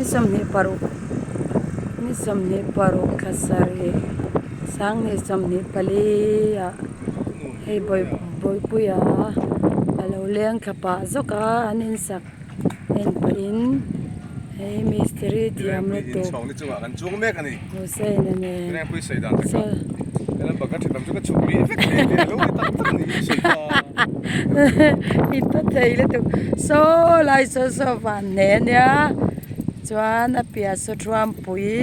Ni 26 ni 26 thla sarih 2024 ah hei bawihpuia a lo leng thla pah zawk a an insak en pahin hei mistiri thiam lutuk Hussein a nen i ta thei lutuk saw lai saw saw van hneh ania chuan a piah saw thuampui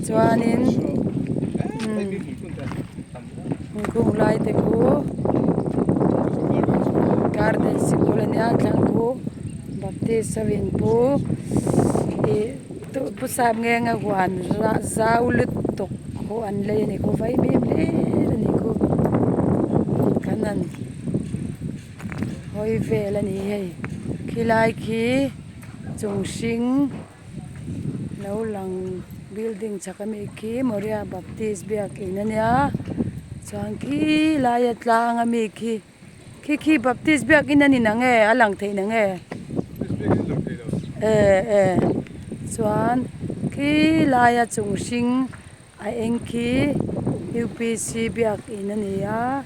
chuanin inkhung lai te khu garden sikul ania thlang khu baptist ho in pu ih pu sap nge nge huan zau lutuk khu an lei a ni khu vaimim hlir a ni khu kan han hawi vel a ni hei khilai khi chung hring. Lo lang building chhak ami khi Moriah Baptist biakin ania chuan khi laia tlang ami khi khi khi Baptist biakin a ni na nge a lang theih na nge e e chuan khi laia chung hring a eng khi U P C biakin a ni a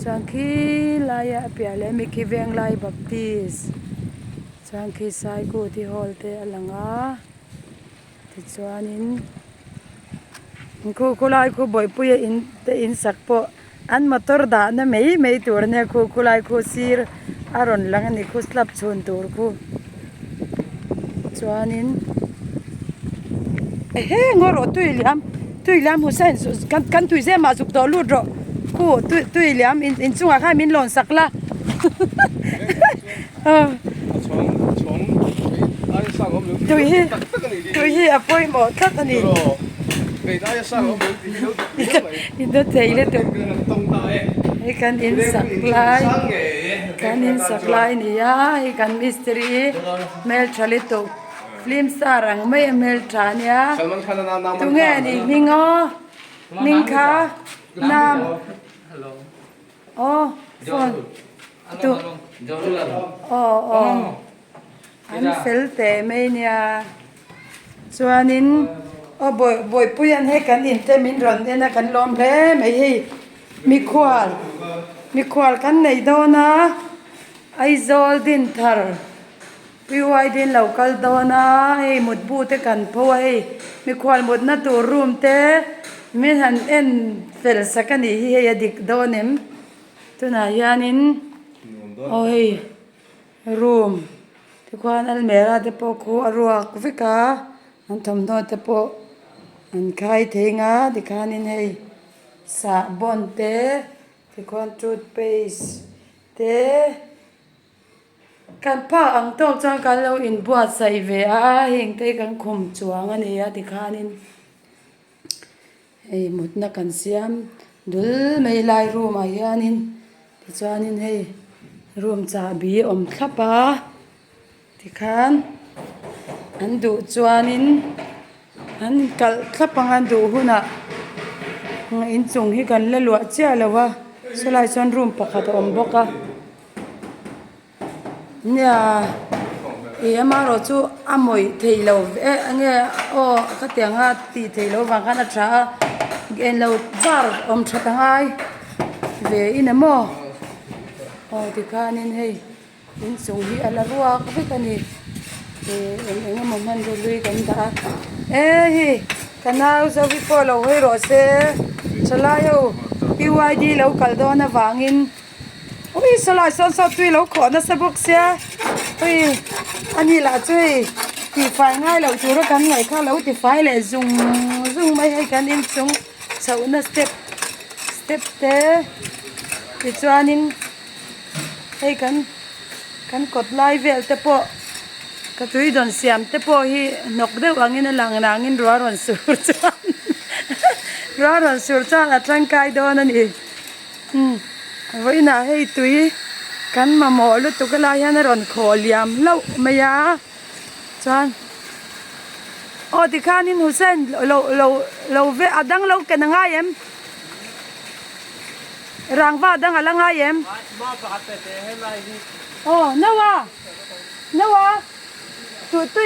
chuan khi laia a piah leh ami khi Venglai Baptist. Chuan khi Saikuti hall te a lang a tichuanin khu khulai khu bawihpuia in te in sak pawh an motor dahna mai mai tur ania khu khulai khu sir a rawn lang a ni khu slab chhun tur khu chuanin ehe ngaw rawh tui liam tui liam Hussain kan kan tui zem ah zuk tawh lut rawh khu tui tui liam inchungah khan min lawn sak la. Tui hi tui hi a pawimawh tlat a ni i dawt thei lutuk hei kan in sak lai kan in sak lai a ni a hei kan mistiri hmeltha lutuk film star ang mai a hmeltha a nia tunge a nih hming aw hming kha nam aw phone. Tu aw aw an fel teh mai nia chuanin aw bawi bawihpui an hei kan in te min rawn en a kan lawm hle mai hei mikhual mikhual kan nei dawn a Aizawl Dinthar P Y din lo kal dawn a hei mutbu te kan pho a hei mikhual mutna tur room te min han en fel sak a nih hi hei a dik dawn em. Tunah hianin aw hei room tikhuan almera te pawh khu a ruak vek a an thawmhnaw te pawh an khai thei ang a tikhanin hei sahbawn te tikhuan toothpaste te kan pa ang tawk chuan kan lo inbuatsaih ve a heng te hi kan khum chuang a ni a tikhanin. Hei mutna kan siam dul mai lai room ah hianin tichuanin hei room chahbi a awm thlap a tikhan an duh chuanin an kalh thlap ang a duh hunah inchung hi kan la luah chiah lo a sawlai sawn room pakhat a awm bawk a. Nia ih amaherawh chu a mawih theih loh e enge aw khatiang a tih theih loh avang khan a tha a englo zar awm that a ngai ve in em aw aw tikhanin hei inchung hi a la ruak vek a ni ih eng eng emaw hmanrua hlui kan dah a e hei ka nau zovi pawh lo hawi rawh se thalai ho P Y D lo kal dawn avangin. Ui sawlai sawn saw tui lo khawh nasa bawk sia ui ani lah chu hei tihfai ngai loh tura kan ngaih kha lo tifai leh zung zung mai hei kan inchung chhohna step step te tichuanin hei kan kan kawt lai vel te pawh ka tui dawn siam te pawh hi hnawk deuh angin a lang nangin ruah rawn sur chuan ruah rawn sur chuan a tangkai dawn a ni. Umm vawiinah hei tui kan mamawh lutuk a lai hian a rawn khawh liam hlauh mai a chuan aw tikhanin Hussain lo lo lo ve a dang lo ken a ngai em rangva a dang a la ngai em aw Noah Noah tui.